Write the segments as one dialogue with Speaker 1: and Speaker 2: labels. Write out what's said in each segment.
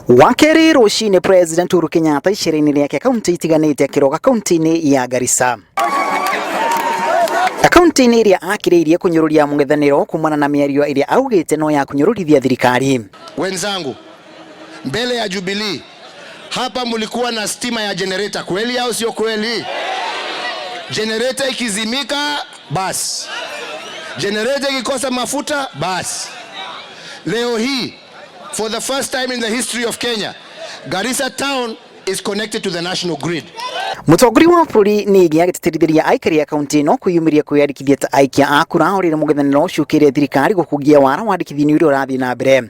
Speaker 1: Wakerĩ rũcinĩ, President Uhuru Kenyatta icera-inĩ rĩake kaunti itiganĩte, akĩroga kaunti-inĩ ya Garissa, kaunti-inĩ ĩrĩa akĩrĩirie kũnyũrũria mũng'ethanĩro kumana na mĩario ĩrĩa augĩte no ya kũnyũrũrithia thirikari.
Speaker 2: Wenzangu, mbele ya Jubilee hapa mulikuwa na stima ya generator, kweli au sio kweli? Generator ikizimika, basi. Generator ikikosa mafuta, basi. Leo hii, for the first time in the history of Kenya, Garissa town is connected to the national grid.
Speaker 1: Mũtongoria wa bũrũri ningĩ agĩtĩtĩrithĩria aikari a kaunti ĩno kwĩyumĩria kwĩyandĩkithia ta aikia a kura, o rĩrĩ mũng'ethanĩro ũcio ũkĩrĩte thirikari gũkungia wara wandĩkithia-inĩ ũrĩa ũrathiĩ na mbere.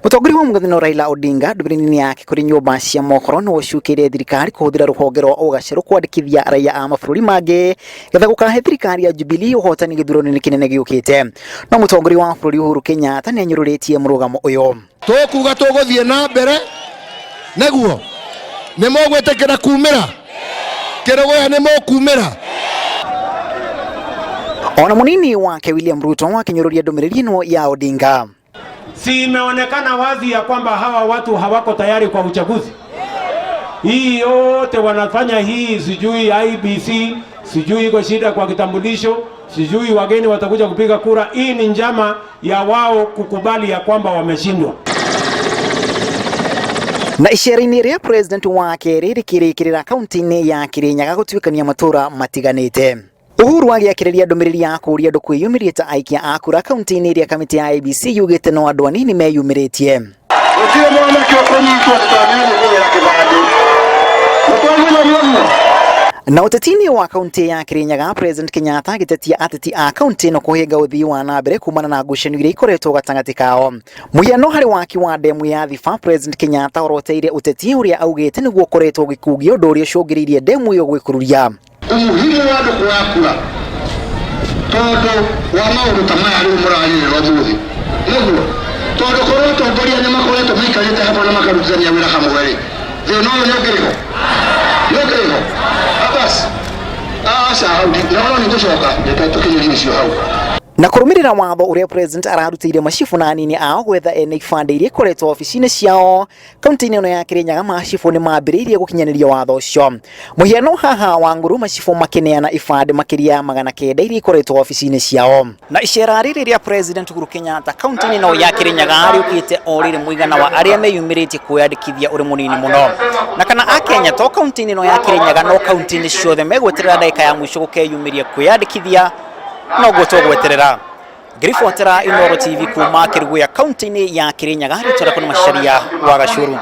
Speaker 1: Mũtongoria wa mũng'ethanĩro Raila Odinga, ndũmĩrĩri-inĩ yake kũrĩ nyũmba cia mohoro, nĩ ũcukĩire thirikari kũhũthĩra rũhonge rwa ũgacerũ kwandĩkithia raia a mabũrũri mangĩ getha gũkahe thirikari ya Jubilee ũhotani gĩthurano-inĩ kĩnene gĩũkĩte. No mũtongoria wa bũrũri Uhuru Kenyatta nĩ anyũrũrĩtie mũrũgamo ũyũ.
Speaker 2: Tũkuga tũgũthiĩ na mbere nĩguo nĩ mũgwĩtĩkĩra kumĩra kĩrũgũya, nĩ mũkumĩra.
Speaker 1: Ona mũnini wake William Ruto akĩnyũrũria ndũmĩrĩri ĩno ya Odinga.
Speaker 3: Si imeonekana wazi ya kwamba hawa watu hawako tayari kwa uchaguzi? Hii yote wanafanya hii, sijui IEBC, sijui iko shida kwa kitambulisho, sijui wageni watakuja kupiga kura. Hii ni njama ya wao kukubali ya kwamba wameshindwa.
Speaker 1: Na icera-inĩ rĩa president wa kerĩ rĩkĩrĩkĩrĩra kaunti-inĩ ya Kirinyaga gũtuĩkania matũra matiganĩte, Uhuru agĩakĩrĩria ndũmĩrĩri ya kũũria andũ kwĩyumĩria ta aikia a kura kaunti-inĩ ĩrĩa kamĩtĩ ya IEBC yugĩte no andũ anini meyumĩrĩtie.
Speaker 4: Gũtirĩ mwanake ũkũnyitwo tondũ nĩ kĩbandĩ. Nĩtwaiguithania ũguo?
Speaker 1: Na ũteti-inĩ wa kaunti ya Kirinyaga, President Kenyatta agĩtetia ateti a kaunti ĩno kũhĩnga ũthii wa na mbere kumana na ngucanio iria ikoretwo gatagatĩ kao. Mũhiano harĩ waki wa ndemu ya Thiba, President Kenyatta oroteire ũteti ũrĩa augĩte nĩguo ũkoretwo ũgĩkungia, ũndũ ũrĩa ũcũngĩrĩirie ndemu ĩyo gwĩkururia.
Speaker 4: Umuhimu wa andũ kuoya kura, tondũ wa maũndũ ta maya rĩu mũrarĩrĩra ũmũthĩ, nĩguo tondũ korwo atongoria nĩ makoretwo maikarĩte hamwe na makarutithania wĩra hamwe rĩ, thĩna ũyũ nĩ ũngĩrĩ ho? Nĩ ũngĩrĩ ho? Bas, aca, hau naona nĩ ngũcoka, reke tũkinyĩrie icio hau.
Speaker 1: Na kũrũmĩrĩra watho ũrĩa president ararutĩire macibũ na anini ao gwetha ene ibandĩ iria ikoretwo obici-inĩ ciao kaunti-inĩ ĩno ya Kirinyaga, macibũ nĩ mambĩrĩirie gũkinyanĩria watho ũcio. Mũhiano haha wa nguru, macibũ makĩneana ibandĩ makĩria ya 900 iria ikoretwo obici-inĩ ciao. Na icera rĩrĩ rĩa President Uhuru Kenyatta kaunti-inĩ ĩno ya Kirinyaga rĩũkĩte o rĩrĩ mũigana wa arĩa meyumĩrĩtie kwĩyandĩkithia ũrĩ mũnini mũno, na kana akenya to kaunti-inĩ ĩno ya Kirinyaga no kaunti-inĩ ciothe megweterera ndagĩka ya mũico gũkeyumĩria kwĩyandĩkithia, noguo tũgweterera. Ngĩribotera Inooro TV kuma Kĩrugũya, kaunti-inĩ ya Kirinyaga, rĩtwa rĩakwa nĩ Macharia wa Gacuru.